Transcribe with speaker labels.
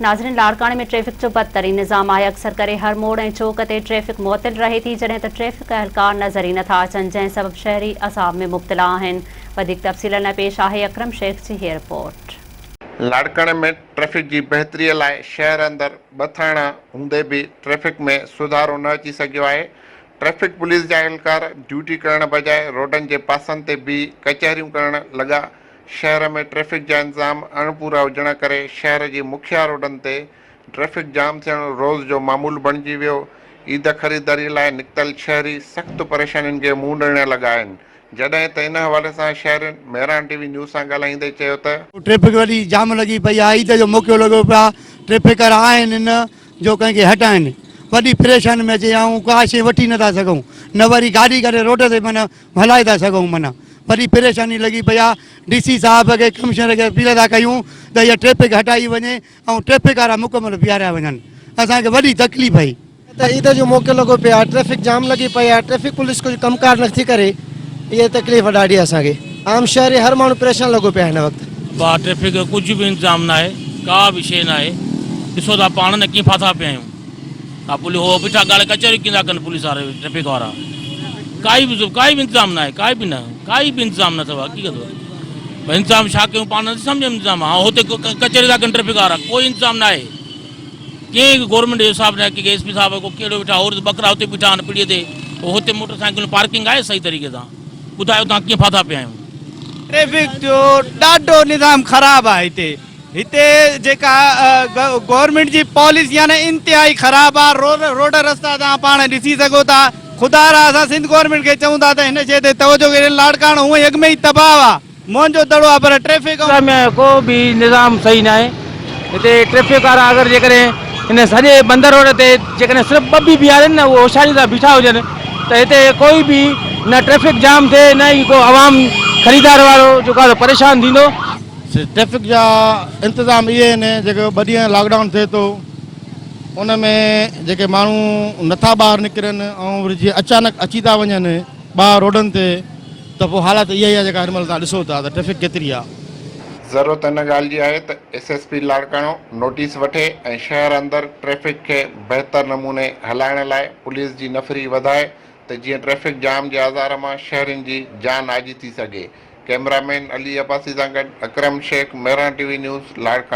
Speaker 1: ناظرين لاڙڪاڻي ۾ ٽريفڪ جو بدترين نظام آهي اڪثر ڪري هر موڙ ۽ چوڪ تي ٽريفڪ معطل رهي ٿي جڏهن ته ٽريفڪ اهلڪار نظر ئي نٿا اچن جنهن سبب شهري عذاب ۾ مبتلا آهن وڌيڪ تفصيلن لاء پيش آهي اڪرم شيخ جي هيء رپورٽ.
Speaker 2: لاڙڪاڻي ۾ ٽريفڪ جي بهتري لاء شهر اندر ٻه ٿاڻا هوندي به ٽريفڪ ۾ سڌارو نه اچي سگهيو آهي ٽريفڪ پوليس جا اهلڪار ڊيوٽي ڪرڻ بجاء روڊن جي پاسن تي بيهي ڪچهريون ڪرڻ لڳا شهر ۾ ٽريفڪ جا انتظام اڻپورا هجڻ ڪري شهر جي مکيه روڊن تي ٽريفڪ جام ٿيڻ روز جو معمول بڻجي ويو، عيد خريداري لاء نڪتل شهري سخت پريشانين کي منهن ڏيڻ لڳا آهن، جڏهن ته ان حوالي سان شهرين مهراڻ ٽي وي نيوز سان ڳالهائيندي چيو ته.
Speaker 3: ٽريفڪ وڏي جام لڳي پئي آهي، عيد جو موقعو لڳو پيو آهي، ٽريفڪ وارا آهن نه جو ڪنهن کي هٽائين، وڏي پريشاني ۾ اچي ويا آهيون، ڪا شيء وٺي نٿا سگهون، نه وري گاڏي ڪڏهن روڊ تي معنيٰ هلائي ٿا سگهون معنيٰ وڏي پريشاني لڳي پئي آ ڊي سي صاحب کي ڪمشنر کي اپيل ٿا ڪيون ته اها ٽريفڪ هٽائي وڃي ۽ ٽريفڪ وارا مڪمل بيهاريا وڃن اسان کي وڏي تڪليف آئي.
Speaker 4: ته عيد جو موقعو لڳو پيو آ ٽريفڪ جام لڳي پئي آ ٽريفڪ پوليس ڪجهه ڪم ڪار نٿي ڪري اها تڪليف ڏاڍي آ اسان کي عام شهري هر ماڻهو پريشان لڳو پيو آ هن وقت.
Speaker 5: ڀاء ٽريفڪ جو ڪجهه به انتظام ناهي ڪا به شيء ناهي ڏسو ٿا پاڻ نه ڪيئن ڦاٿا پيا آهيون. ها پوليس هو بيٺا ڳالهه ڪچهريون ڪيندا ڪن پوليس وارا ٽريفڪ وارا ڪائي به ڪائي به انتظام ناهي ڪائي به نه ڪائي به انتظام نه اٿو حقيقت ڀئي انتظام ڇا ڪيون پاڻ نٿي سمجهه انتظام ها هتي ڪچهري ٿا ڪن ٽريفڪ وارا ڪوئي انتظام ناهي ڪنهن به گورنمينٽ جو حساب ناهي ڪي ايس پي صاحب ڪو ڪهڙو ويٺا هور ٻڪرا هتي بيٺا آهن پڙي تي هتي موٽر سائيڪلون پارڪنگ آهي صحيح طريقي سان ٻڌايو تان ڪيئن ڦاٿا پيا آهيون.
Speaker 6: ٽريفڪ جو ڏاڍو نظام خراب آهي هتي هتي جيڪا گورنمينٽ جي پاليسي آهي نه انتهائي خراب آهي روڊ رستا توهان پاڻ ڏسي سگهو ٿا خدا را اسان سنڌ گورنمينٽ کي چئون ٿا ته هن شيء تي توجه ڪري لاڙڪاڻو هونئن ئي اڳ ۾ ئي تباهه آهي موهن جو دڙو آهي پر ٽريفڪ ۽
Speaker 7: ۾ ڪو به نظام صحيح ناهي هتي ٽريفڪ وارا اگر جيڪڏهن هن سڄي بندر روڊ تي جيڪڏهن صرف ٻه به بيهارين نه اهي هوشياري سان بيٺا هجن ته هتي ڪوئي به نه ٽريفڪ جام ٿئي نه ئي ڪو عوام خريدار وارو جيڪو آهي سو پريشان ٿيندو.
Speaker 8: ٽريفڪ جا انتظام اهي آهن جيڪو ٻه ڏينهن لاڪ ڊائون ٿئي ٿو ان ۾ جيڪي ماڻهو نٿا ٻاهر نڪرن ۽ وري جي اچانڪ اچي ٿا وڃن ٻاهر روڊن تي ته پوء حالت اها ئي آهي جيڪا هن مهل توهان ڏسو ٿا ته ٽريفڪ ڪيتري آهي.
Speaker 2: ضرورت ان ڳالهه جي آهي ته S S P Larkana notice وٺي ۽ شهر اندر ٽريفڪ کي بهتر نموني هلائڻ لاء پوليس جي نفري وڌائي ته جيئن ٽريفڪ جام جي آزار مان شهرين جي جان آجي ٿي سگهي. ڪئميرا مين علي عباسي سان گڏ Akram Shaikh, Mehran T V news, Larkana.